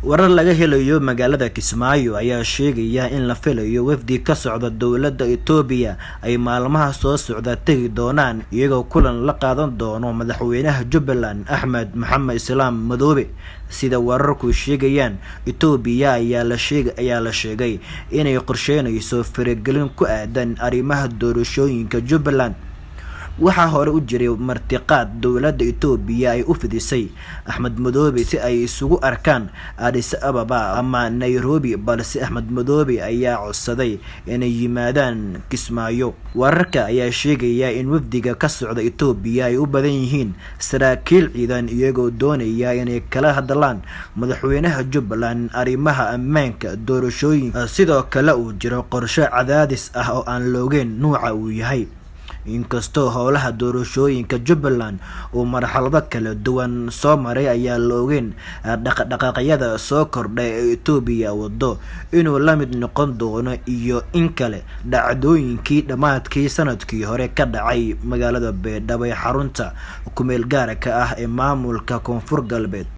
Warar laga helayo magaalada Kismaayo ayaa sheegaya in la filayo wafdi ka socda dowladda Itoobiya ay maalmaha soo socda tegi doonaan, iyagoo kulan la qaadan doono madaxweynaha Jubbaland Axmed Maxamed Islaam Madoobe. Sida wararku sheegayaan, Itoobiya ayaa la sheegay inay qorsheynayso faragelin ku aadan arrimaha doorashooyinka Jubbaland. Waxaa hore u jiray martiqaad dowladda Itoobiya ay u fidisay Axmed Madoobe si ay isugu arkaan Addis Ababa ama Nairobi, balse Axmed Madoobe ayaa codsaday inay yimaadaan Kismaayo. Wararka ayaa sheegaya in wafdiga ka socda Itoobiya ay u badan yihiin saraakiil ciidan, iyagoo doonaya inay kala hadlaan madaxweynaha Jubbaland arrimaha ammaanka doorashooyinka. Sidoo kale uu jiro qorshe cadaadis ah oo aan loogeyn nuuca uu yahay. Inkastoo howlaha doorashooyinka Jubbaland uu marxalado kala duwan soo maray, ayaa la ogeyn dhaqdhaqaaqyada soo kordhay ee Itoobiya wado inuu la mid noqon doono iyo in kale dhacdooyinkii dhammaadkii sanadkii hore ka dhacay magaalada Baydhabo ee xarunta ku meel gaarka ah ee maamulka Koonfur Galbeed.